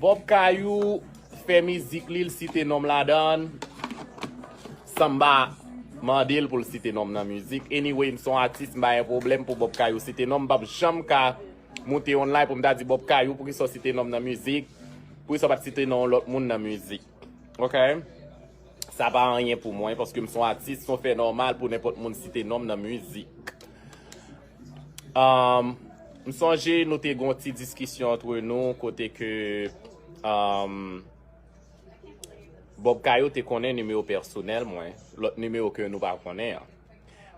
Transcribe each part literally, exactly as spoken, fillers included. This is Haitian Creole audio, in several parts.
Bob Kayou fè mizik li, l site non m ladan l, san m pa mande l pou l site non m nan mizik. Anyway, m se yon atis, m pa gen pwoblèm pou Bob Kayou site non m. M p ap janm ka moute online pou m ta di Bob Kayou, poukisa w site non m nan mizik? Poukisa w pa t site non yon lòt moun nan mizik? Ok? Sa pa anyen pou mwen, paske m se yon atis, se yon fè nòmal pou nenpòt moun site non m nan mizik. Um, m sonje nou te gen yon ti diskisyon antre nou, kote ke, um, Bob Kayou te konnen nimewo pèsonèl mwen, lòt nimewo ke nou pa konnen an.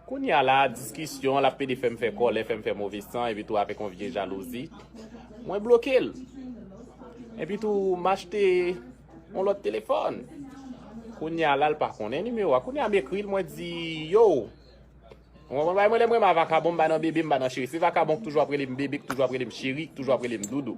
Kounye a la, diskisyon, l ap pede fè m fè kòlè, fè m fè move san, epi tou avèk yon vye jalouzi, mwen bloke l. Epi tou, m achte yon lòt telefòn. Kounye a la, l pa konnen nimewo a. Kounye a, m ekri l, mwen di, yo, ou konprann bagay mwen, lè mwen renmen a vakabon, m pa nan bebe, m pa nan cheri. Se vakabon ki toujou ap rele m bebe, ki toujou ap rele m cheri, ki toujou ap rele m doudou.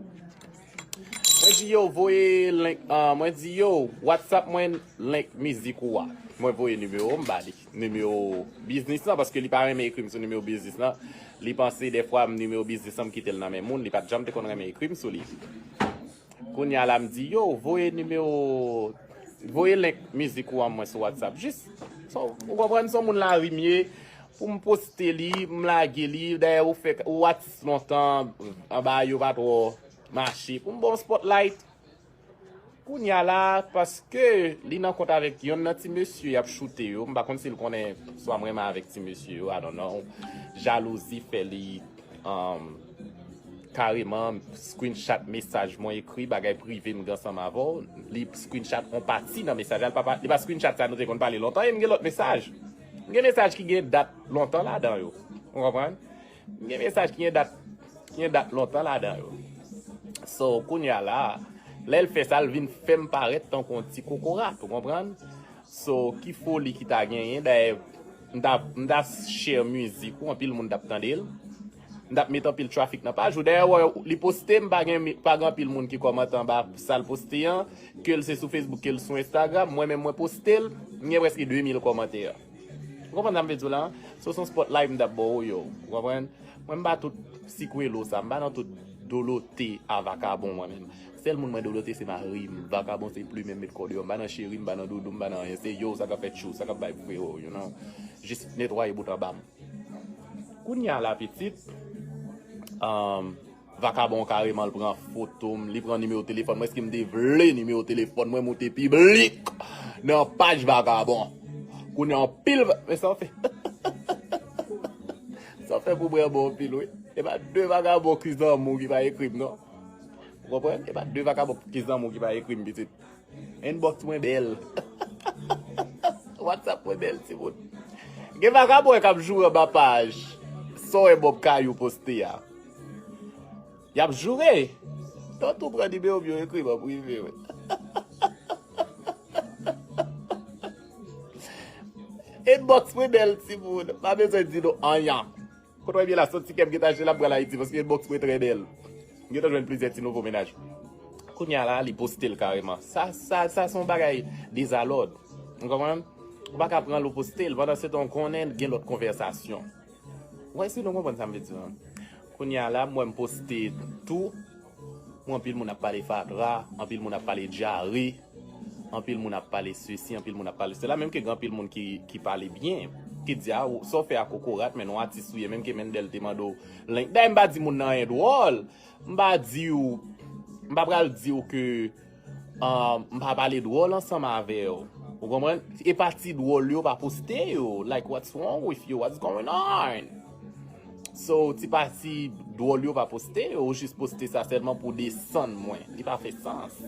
Mwen di, yo, voye link, ah, mwen di, yo, WhatsApp mwen link mizik ou a. Mwen voye nimewo m ba li. Nimewo biznis lan, paske li pa renmen ekri m sou nimewo biznis lan. Li panse dèfwa m nimewo biznis lan m kite l nan men moun, li pa t janm te konn renmen ekri m sou li. Kounye a la m di, yo, voye nimewo, voye link mizik ou a mwen sou WhatsApp. Jis, so, ou konprann, se yon moun lari m ye, pou m poste li, m lage li, dayè ou fè, ou atis lontan, anba yo pa twò mache. Pou m ba w spotlight, kounye a la, paske li nan kont avèk yonn nan ti mesye y ap choute yo, m pa konn si l konnen swa m renmen avèk ti mesye yo, I don't know. Jalouzi fè li, um, kareman screenshot mesaj mwen ekri, bagay prive m gen ansanm avè w. Li screenshot on pati nan mesaj la, li pa, pa, li pa screenshot sa nou te konn pale lontan, e m gen lòt mesaj. M gen mesaj ki gen dat lontan ladan yo. Ou konprann? M gen mesaj ki gen dat, ki gen dat lontan ladan yo. So, kounye a la, lè l fè sa, l vin fè m parèt tankou yon ti kokorat, ou konprann? So, ki foli ki ta genyen? Dayè, m ta, m ta share mizik ou, anpil moun t ap tande l. M t ap met anpil traffic nan paj ou. Dayè, wè, li poste, m pa gen, pa gen anpil moun ki kòmante anba sa l poste an, ke l se sou Facebook, ke l sou Instagram. Mwen menm, mwen poste l, m gen prèske de mil kòmantè. Ou konprann sa m vle di w la? So, se yon spotlight m t ap ba w, yo. Ou konprann? Mwen, m pa tout sikwelo sa, m pa nan tout dolote a vakabon, mwen menm. Sèl moun mwen dolote, se mari m. Vakabon, se plimen m, met kò deyò. M pa nan cheri, m pa nan doudou, m pa nan anyen. Se yo, sa k ap fè tchou, sa k ap bay frero, you know. Jis netwaye bout anba m. Kounye a la, pitit, um, vakabon kareman, l pran foto m, li pran nimewo telefòn mwen. Èske m te vle nimewo telefòn mwen moute piblik nan paj vakabon? Kounye a, anpil va-, men sa w fè. Sa w fè pou bwè bon anpil, wi. E pa de vakabon ki zanmi w ki pa ekri m, non. Ou konprann? E pa de vakabon ki zanmi w ki pa ekri m, pitit. Inbox mwen bèl. WhatsApp mwen bèl, timoun. Gen vakabon k ap joure anba paj. Sa w wè Bob Kayou poste a? Y ap joure. Tantou pran nimewo m yo ekri m an prive, wi. Inbox mwen bèl, timoun. Pa bezwen di nou anyen. Kot w wè byen la, soti kè m gentan achte l, ap pral Ayiti, paske inbox mwen trè bèl. M gentan jwenn plizyè ti nouvo mennaj. Kounye a la, li poste l kareman. Sa, sa, sa se yon bagay dezalòd. Ou konprann? Ou pa ka pran l ou poste l, pandan se tan w konnen gen lòt konvèsasyon. Ou wè, si nou konprann sa m vle di an. Kounye a la, m wè m poste tou. Mwen, anpil moun ap pale fatra, anpil moun ap pale dyare, anpil moun ap pale sesi, anpil moun ap pale sela, menm ke gen anpil moun ki, ki pale byen, ki di, a, ou, sa w fè a kokorat, men non atis ou ye, menm ke Mendel te mande w link. Dayè, m pa di moun nan anyen dwòl, m pa di w, m pa pral di w ke, ah, m pa pale dwòl ansanm avè w. Ou konprann? E pati dwòl yo pa poste yo. Like, what's wrong with you? What's going on? So, ti pati dwòl yo pa poste, yo jis poste sa sèlman pou desann mwen. Li pa fè sans.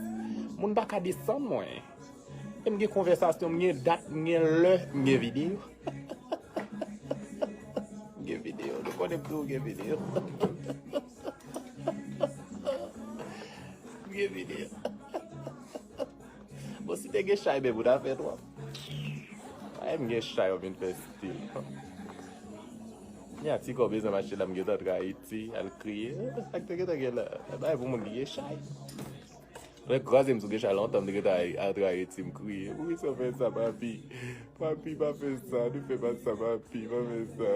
Moun pa ka desann mwen. E m gen konvèsasyon, m gen dat, m gen lè, m gen videyo. M gen videyo, nou konnen m toujou gen videyo. M gen videyo. Bon, si te gen chay, men pou ta fè twòp. Ay, m gen chay, w vin fè stil. Ni a ti kò bezwen mache la, m gentan antre Ayiti, al kriye. Sa k te gentan gen la, bay pou moun ki gen chay. Lè kraze m sou gen chay lontan, m te gentan al, al travay Ayiti, m kriye. Poukisa w fè sa, papi? Papi, pa fè sa, nou fè pa sa, papi, pa fè sa.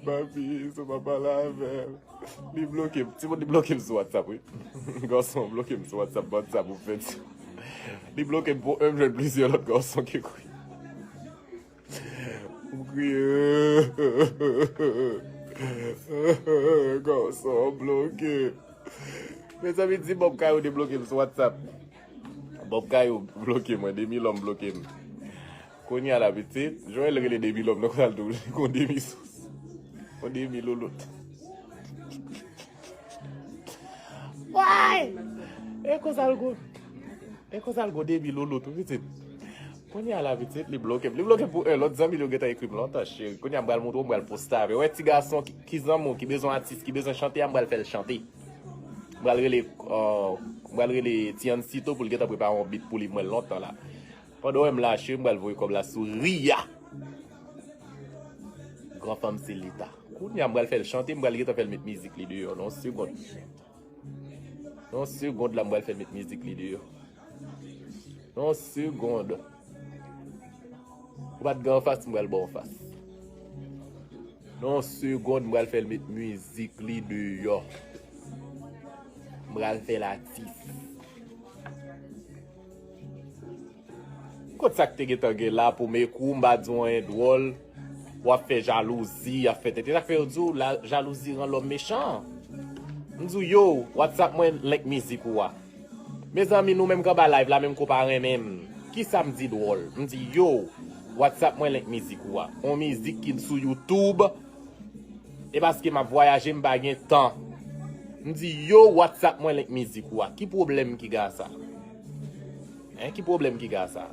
Papi, si w pa pale avè m. Li bloke m, timoun, li bloke m sou WhatsApp, wi. Gason bloke m sou WhatsApp, WhatsApp ou fè ti. Li bloke m pou m jwenn plizyè lòt gason ki kwi. M kriye. Gason bloke. Mezanmi, di Bob Kayou debloke m sou WhatsApp. Bob Kayou bloke mwen, Demi Lòm bloke m. Kounye a la, pitit, Joel rele Demi Lòm nan, konn al tou, li gon demi sous. Gon demi loulout. Way! E konsa l go. E konsa l go, Demi loulout, wi, pitit. Kounye a la, pitit, li bloke m. Li bloke m pou en lòt zanmi li yo gentan ekri m lontan, cheri. Kounye a m pral montre w, m pral poste avè w. Wè, ti gason ki, ki zanmi w, ki bezwen atis, ki bezwen chante a, m pral fè l chante. M pral rele, euh, m pral rele Tiancito pou l gentan prepare yon beat pou li, m wè l lontan la. Pandan w wè m la, cheri, m pral voye kòb la sou Ria. Gran fanm se leta. Kounye a, m pral fè l chante, m pral gentan fè l met mizik li deyò. Nan yon segonn. Nan yon segonn la, m pral fè l met mizik li deyò. Nan yon segonn. Ou pa t gen anfas, m pral ba w anfas. Nan yon segonn, m pral fè l met mizik li deyò. M pral fè l atis. Kot sa k te gentan gen la pou m ekri w, m pa di w anyen dwòl, w ap fè jalouzi, y ap fè tenten. Sa k fè yo di w la, jalouzi rann lòm mechan. M di w, yo, WhatsApp mwen, link mizik ou a. Mezanmi, nou menm k anba live la, menm ke w pa renmen m. Kisa m di dwòl? M di, yo, WhatsApp mwen, link mizik ou a. On mizik ki sou YouTube. E paske m ap vwayaje, m pa gen tan. M di, yo, WhatsApp mwen link mizik ou a. Ki pwoblèm ki gen a sa? Hein, ki pwoblèm ki gen a sa?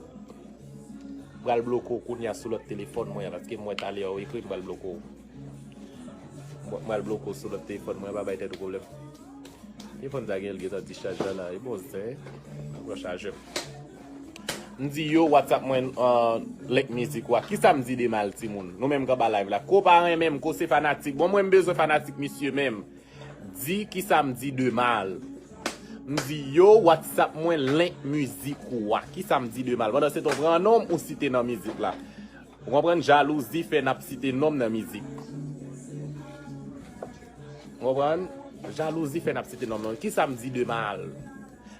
M pral bloke w kounye a sou lòt telefòn mwen an, paske m wè talè a w ekri, m pral bloke w. M pral bloke w sou lòt telefòn mwen an, pa bay tèt ou pwoblèm. Telefòn sa gen l gentan dichaj la la, e bon zen. Pran chajè. M di yo, WhatsApp mwen, euh, link mizik ou a. Kisa m di de mal, timoun? Nou menm k anba live la. Ke w pa renmen m, ke w se fanatik. Bon, mwen m bezwen fanatik misye menm. Di kisa m di de mal. M di yo, WhatsApp mwen link mizik ou a. Kisa m di de mal? Pandan se tan w pran non m ou site nan mizik la. Ou konprann? Jalouzi fè n ap site non m nan mizik. Ou konprann? Jalouzi fè n ap site non m nan. Kisa m di de mal?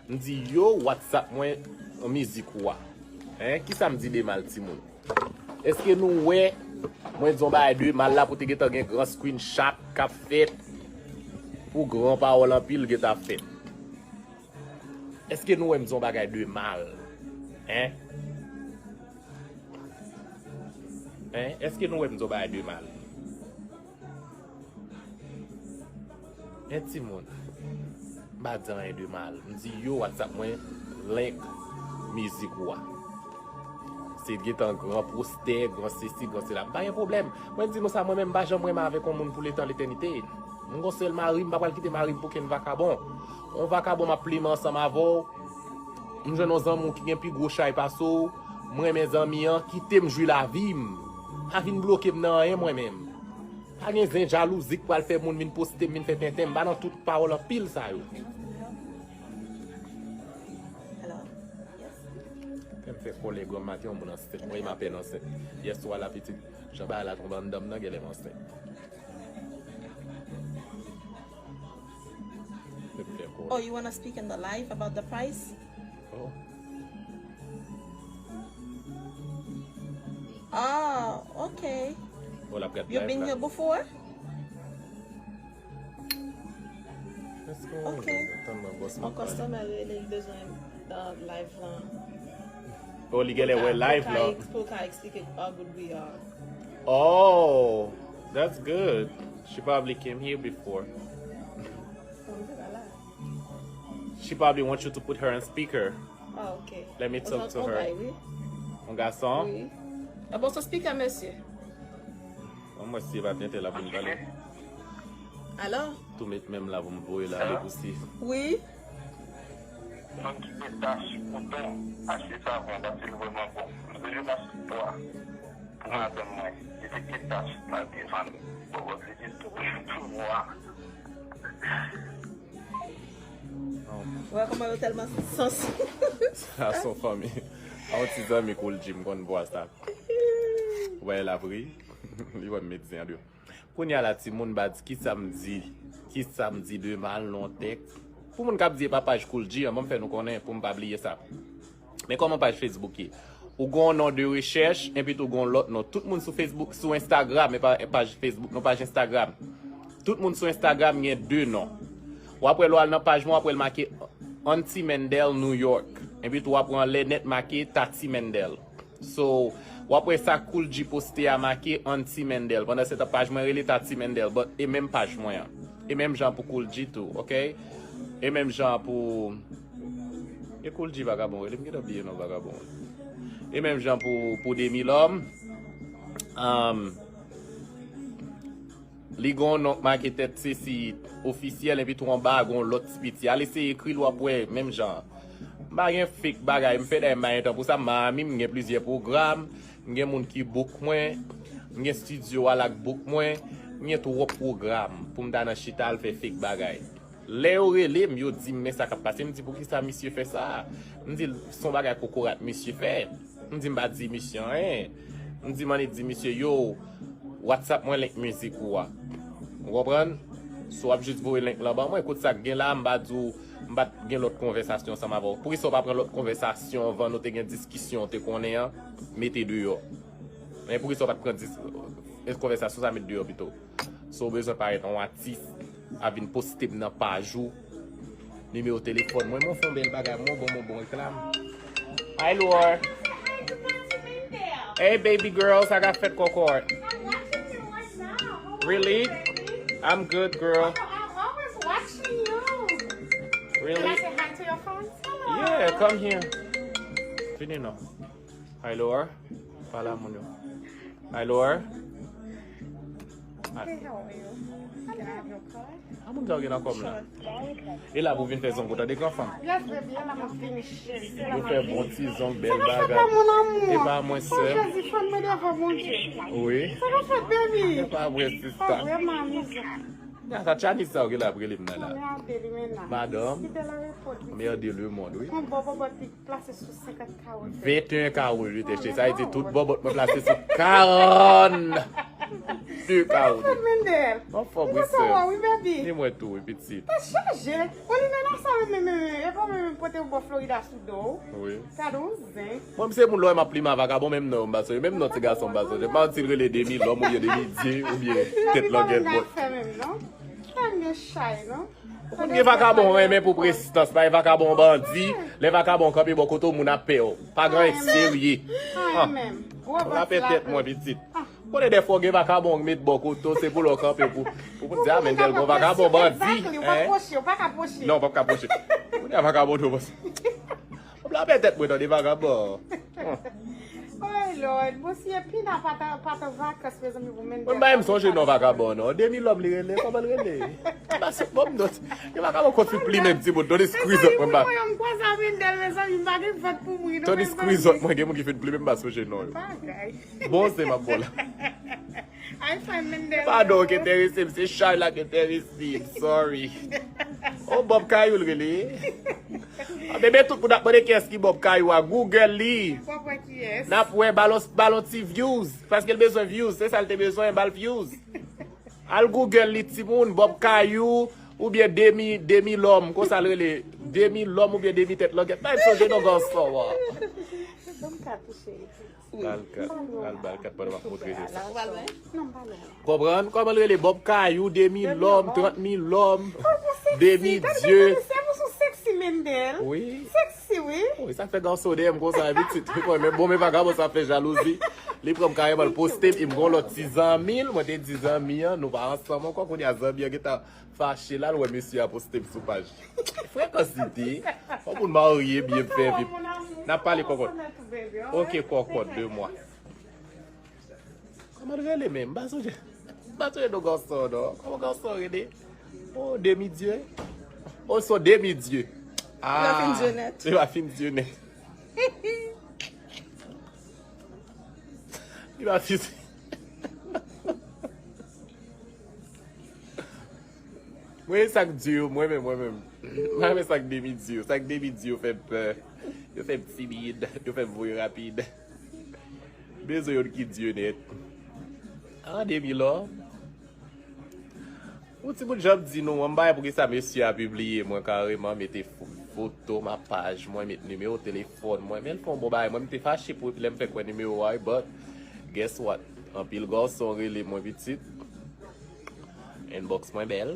M di yo, WhatsApp mwen mizik ou a. Hein? Kisa m di de mal, timoun? Èske nou wè mwen di yon bagay de mal la pou te gentan gen gran screenshot k ap fèt, pou gran pawòl anpil gentan ap fèt? Èske nou wè m di yon bagay de mal? Hein? Hein? Èske nou wè m di yon bagay de mal? Hein, timoun? M pa di anyen de mal. M di yo, WhatsApp mwen, link mizik ou a. Se gentan gran postè, gran sesi, gran sela. M pa gen pwoblèm. Mwen di nou sa, mwen menm, m pa janm renmen avèk yon moun pou letan letènite. M gon sèl mari, m pa pral kite mari m pou kenn vakabon. Yon vakabon m ap plimen ansanm avè w. M jwenn yon zanmi w ki gen pi gwo chay pase w. M renmen zanmi an, kite m jwi lavi m. Pa vin bloke m nan anyen mwen menm. Pa gen zen jalouzi k pral fè moun vin poste m, vin fè tenten m. M pa nan tout pawòl anpil sa yo. Hello. Yes. Fè m fè kòlè granm maten, yon moun ansent. Mwen, m apèn ansent. Yèswa la, pitit, jan bagay la tonbe anndan m nan, genlè m ansent. Fè m fè kòlè. Oh, you wanna speak in the live about the price? Oh. Ah, okay. Oh, l ap gad live la. You've been here before? Let's go. Okay. Tann mwen, bòs mwen pale. Yon kòstòmè rele, li bezwen, uh, live lan. Oh, li genlè wè live lan. Pou l ka eksplike how good we are. Oh, that's good. She probably came here before. She probably wants you to put her on speaker. Ah, ok. Let me talk to her. Yon gason? Wi. Ah bon, se speaker, mesye. Bon, mwen si pa tenten la pou m pale. Alo? Tou met menm la pou m voye l ale pou si. Wi. Yon ti pye tach kouton, achte savon, paske l vrèman bon. M bezwen tach pwa pou madanm mwen. Li te gen tach nan devan bòbòt li, li tou, tou nwa. Non. Wè kòman yo tèlman sans. Sa se yon fanmi. A yon ti zanmi Koul G, m konn vwa sa. Wè, l ap ri. Li wè m met zen an deyò. Kounye a la, timoun, m pa di kisa m di, kisa m di de mal nan yon tèks. Pou moun k ap di e pa paj Koul G an, ban m fè nou konnen pou m pa bliye sa. Men kòman paj Facebook ye? Ou gen yon non de rechèch, enpi tou gen yon lòt non. Tout moun sou Facebook, sou Instagram, e pa paj Facebook, non, paj Instagram. Tout moun sou Instagram gen de non. W ap wè lè w al nan paj mwen, w ap wè l make Auntie Mendel New York. Enpi tou w ap wè anlè nèt make Tati Mendel. So, w ap wè sa Koul G poste a make Auntie Mendel. Pandan se tan paj mwen rele Tati Mendel, but e menm paj mwen an. E menm jan pou Koul G tou, ok? E menm jan pou E Koul G vagabon, wi, li m gentan bliye non vagabon. E menm jan pou, pou Demi Lòm, um, li gon non k make tèt se si ofisyèl, epi tou anba a gon lòt ti piti. Al eseye ekri l, w ap wè, menm jan. M pa gen fake bagay, m fè dayè m pa gen tan pou sa, m Miami, m gen plizyè pwogram, m gen moun ki book mwen, m gen studio a la k book mwen, m gen twòp pwogram pou m ta nan chita al fè fake bagay. Lè yo rele m, yo di m, "Men sa k ap pase." M di, "Poukisa misye fè sa?" M di, "Se yon bagay kokorat misye fè." M di, "M pa di misye anyen." M di, "M annik di misye, yo, WhatsApp mwen link mizik ou a." Ou konprann? Si w ap jis voye link lan ban mwen, kout sa k gen la, m pa di w, m pa t gen lòt konvèsasyon ansanm avè w. Poukisa w pa pran lòt konvèsasyon anvan nou te gen diskisyon, w te konnen an, mete deyò? Men poukisa w pa t pran dis-, konvèsasyon sa, met deyò pito? Si w bezwen parèt yon atis, a vin poste m nan paj ou. Nimewo telefòn mwen, mwen fè yon bèl bagay, mwen bon, mwen bon reklam. Hi, Lor. Hey, baby girl, sa k ap fèt kòkòt? Really? I'm good, girl. Really? Yeah, come here. Vini non. Hi, Lor. Pale a moun yo. Hi, Lor. Hey, how are you? Can I have your card? A moun sa w gen nan kò m la. E la pou vin fè zong ou tande gran fanm. Yes, baby, e la m ap vini cheri. Yo fè bon ti zong, bèl bagay. E pa mwen sèl. Wi. Sa ka fèt, baby? E pa vre, sista. Sa vrèman amizan. Gade sa, Tchanis sa w gen la ap rele m nan la. Madanm. Merde le monde, wi. Yon bon bòbòt li plase sou senkant kawo. Venteyen kawo, je te cheri. Sa vle di tout bòbòt mwen plase sou karannde kawo. Telefòn Mendel. Mwen anfòm, wi, sè. Wi, baby. Ni mwen tou, wi, pitit. Tèt chaje. Oli, men nan sa, men, men, men, men. E pa mwen menm pote w bò Florida sou do w. Wi. Gade yon zen. Mwen, m se moun lè w wè m ap plimen a vagabon, menm non, m pa sonje. Menm non ti gason, m pa sonje. M pa konn si l rele Demi Lòm oubyen Demi Dye oubyen Tèt Langèt, but. Fè menm, non? Fè m gen chay, non? Ou konn gen vakabon renmen pou prestans, bay vakabon bandi, lè vakabon kanpe bò kote w, moun ap pè w. Pa gen anyen k serye. Anyen menm. Gwo bandi lapè tèt mwen, pitit. Konnen dèfwa w gen vakabon k met bò kote w, se pou lè w kanpe pou, pou, pou di, "A, Mendel, gon vakabon bandi." Exactly, ou pa pwoche, ou pa ka pwoche. Non, w p ap ka pwoche. Kounye a vakabon tou pase. W ap lapè tèt mwen tande vakabon. Oh Lord, bon si e Pina pa t, pa t an vakans, mezanmi, pou Mendel. Mwen m pa menm sonje non vakabon non. Demi Lòm li rele, kòman l rele? M pa se bon m non. Gen vakabon konn fin plimen m timoun, tande skrizòt mwen ba. Mwen m kwaze a Mendel, mezanmi, m pa gen vant pou m ri non. Tande skrizòt mwen, gen moun ki fin plimen m, m pa sonje non yo. Bagay. Bon, se m ap bon la. Ay, fè Mendel. Padon, k enterese m, se chay la k enterese m. Sorry. Oh, Bob Kayou l rele. Ah, bebe, tout moun ap mande kiyès ki Bob Kayou a. Google li. N ap wè, ba l, ba l yon ti views. Paske l bezwen views. Se sa l te bezwen, ba l views. Al Google li, timoun, Bob Kayou, oubyen Demi, Demi Lòm. Konsa l rele. Demi Lòm oubyen Demi Tèt Langèt. Bay m sonje non gason an. Ban m kat ou, cheri. Bal kat, al bal kat pandan m ap montre nou sa. Konprann? Kòman l rele? Bob Kayou, Demi Lòm, trant mil lòm, Demi Dye. Wi. Seksi, wi. Wi, sa k fè gason dèyè m konsa, pitit. Mwen menm, bon, men vakabon sa fè jalouzi. Li pran m kareman, l poste m, e m gon lòt ti zanmi l, mwen te di zanmi an, nou pa ansanm ankò, kounye a zanmi an gentan fache la, l wè mesye a poste m sou paj li. Frekansite. Fò moun marye byen fè vi. N ap pale kòkòt. Ok, kòkòt, de mwa. Kòman l rele menm? M pa sonje. M pa sonje non gason non. Kòman gason rele? Oh, Demi Dye. Oh, se yon Demi Dye. Ah, li pa fin Dye nèt. Li pa fin Dye nèt. Li pa fin Mwen sa k di yo, mwen menm, mwen menm. Mwen menm sa k demi di yo. Sa k demi di yo fè m pè. Yo fè m timid. Yo fè m voye rapid. Bezwen youn ki di yo nèt. Ah, demi lò. Yon ti bout jan m di nou, mwen m pa wè poukisa mesye a pibliye mwen kareman, mete fo-, foto m ak paj mwen, met nimewo telefòn mwen. Men l fè yon bon bagay, mwen m te fache pou lè m fèk wè nimewo a wi, but guess what? Anpil gason rele mwen pitit. Inbox mwen bèl.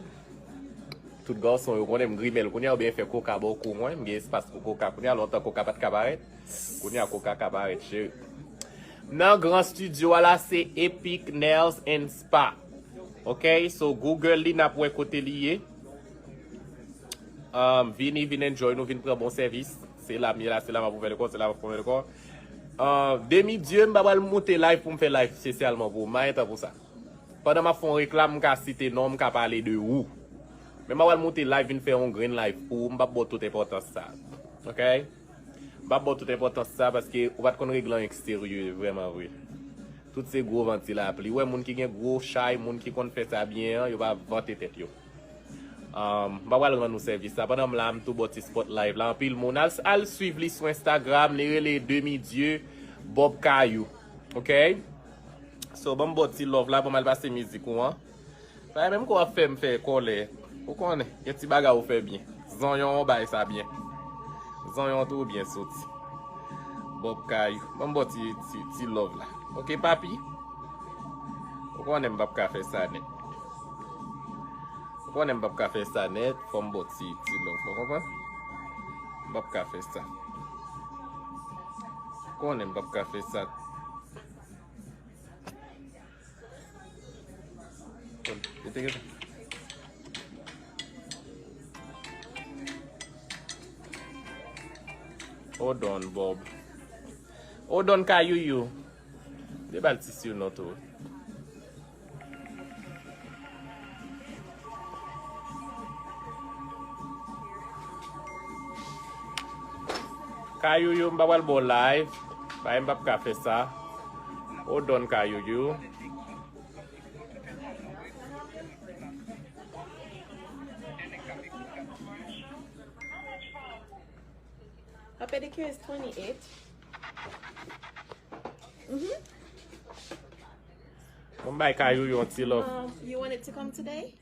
Tout gason yo konnen m grimèl kounye a, oubyen fè koka bò kou mwen, m gen espas pou koka kounye a, lontan koka pa t ka parèt. Kounye a koka ka parèt, cheri. Nan gran studio a la, se Epic Nails and Spa. Ok, so Google li, n ap wè kote li ye. Um, vini, vin enjoy nou, vin pran bon sèvis. Se la m ye la, se la m ap ouvè le kò, se la m ap fèmen le kò. Uh, demi dye, m pa pral moute live pou m fè live espesyalman pou ou. M pa gen tan pou sa. Pandan m ap fè yon reklam, m ka site non, m ka pale de ou. Men m pa pral moute live, vin fè yon grenn live pou ou, m p ap ba w tout enpòtans sa. Ok? M p ap ba w tout enpòtans sa paske ou pa t konn regle anyen ki serye vrèman vre. Tout se gwo vanti lapli. Ou wè moun ki gen gwo chay, moun ki konn fè sa byen an, yo pa vante tèt yo. Um, m pa pral rann ou sèvis sa. Pandan m la, m tou ba w ti spot live la. Anpil moun. Al, al swiv li sou Instagram. Li rele Demi Dieu Bob Kayou. Ok? So, ban m ba w ti love la, ban m al pase mizik ou an. Sa menm kò ap fè m fè kòlè. Ou konnen, gen ti bagay ou fè byen. Zonyon ou bay sa byen. Zonyon tou byen soti. Bob Kayou. Ban m ba w ti, ti, ti love la. Ok, papi? Ou konnen m p ap ka fè sa nèt. Ou konnen m p ap ka fè sa nèt, fò m ba w ti, ti love. Ou konprann? M p ap ka fè sa. Ou konnen m p ap ka fè sa. Rete, rete. Hold on, Bob. Hold on, Kayouyou. Debal ti surnom tou. Kayouyou, m pa pral ba w live. Bay m p ap ka fè sa. Hold on, Kayouyou. Her pedicure is twenty-eight. Mm-hmm. Bon, bay Kayouyou yon ti love. Um, you wanted to come today?